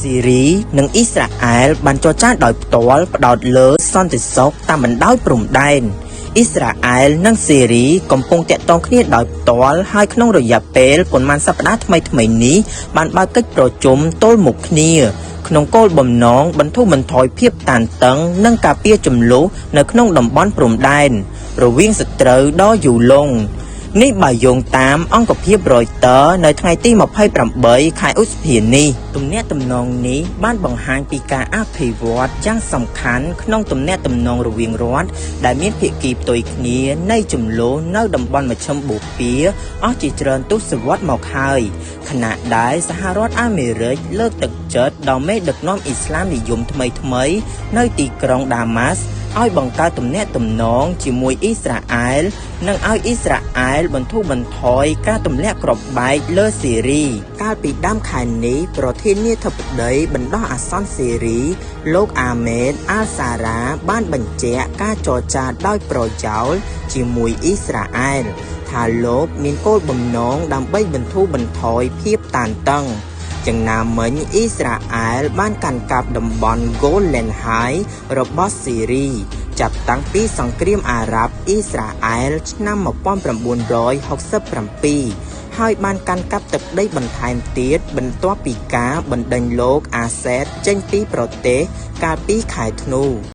ស៊ីរីនិងអ៊ីស្រាអែលបានចរចាដោយផ្ទាល់ផ្ដោតលើសន្តិសុខតាមបណ្ដោយព្រំដែនអ៊ីស្រាអែលនិងស៊ីរីកំពុងតាក់ទងគ្នាដោយផ្ទាល់ហើយក្នុងរយៈពេលប៉ុន្មានសប្តាហ៍ថ្មីៗនេះបានបើកកិច្ចប្រជុំទល់មុខគ្នាក្នុងគោលបំណងបន្ធូរបន្ថយភាពតានតឹងនិងការពារជម្លោះនៅក្នុងតំបន់ព្រំដែនរវាងសត្រូវដ៏យូរលង់នេះបើយោងតាមអង្គភាពរយទ័រនៅថ្ងៃទី28ខែឧសភានេះទំនាក់ទំនងនេះបានបង្ហាញពីការអភិវឌ្ឍយ៉ាងសំខាន់ក្នុងទំនាក់ទំនងរវាងរដ្ឋដែលមានភាគីផ្ទុយគ្នានៃជម្លោះនៅតំបន់មជ្ឈិមបូព៌ាអស់ជាច្រើនទសវត្សរ៍មកហើយខណៈដែលសហរដ្ឋអាមេរិកលើកទឹកចិត្តដល់មេដឹកនាំអ៊ីស្លាមនិយមថ្មីៗនៅទីក្រុងដាម៉ាស់ឲ្យបង្កើតទំនាក់ទំនងជាមួយអ៊ីស្រាអែលនិងឲ្យអ៊ីស្រាអែលបន្ធូរបន្ថយការទម្លាក់គ្រាប់បែកលើស៊ីរីកាលពីដើមខែនេះប្រធានាធិបតីបណ្ដោះអាសន្នស៊ីរីលោកអាមេតអាល់សារ៉ាបានបញ្ជាក់ការចរចាដោយប្រយោលជាមួយអ៊ីស្រាអែលថាលោកមានគោលបំណងដើម្បីបន្ធូរបន្ថយភាពតានតឹងយ៉ាងណាមិញអ៊ីស្រាអែលបានកាន់កាប់តំបន់ Golan Heights របស់ស៊ីរីចាប់តាំងពីសង្គ្រាមអារ៉ាប់អ៊ីស្រាអែលឆ្នាំ1967ហើយបានកាន់កាប់ទឹកដីបន្ថែមទៀតបន្ទាប់ពីការបណ្ដេញលោកអាសេតចេញពីប្រទេសកាលពីខែធ្នូ។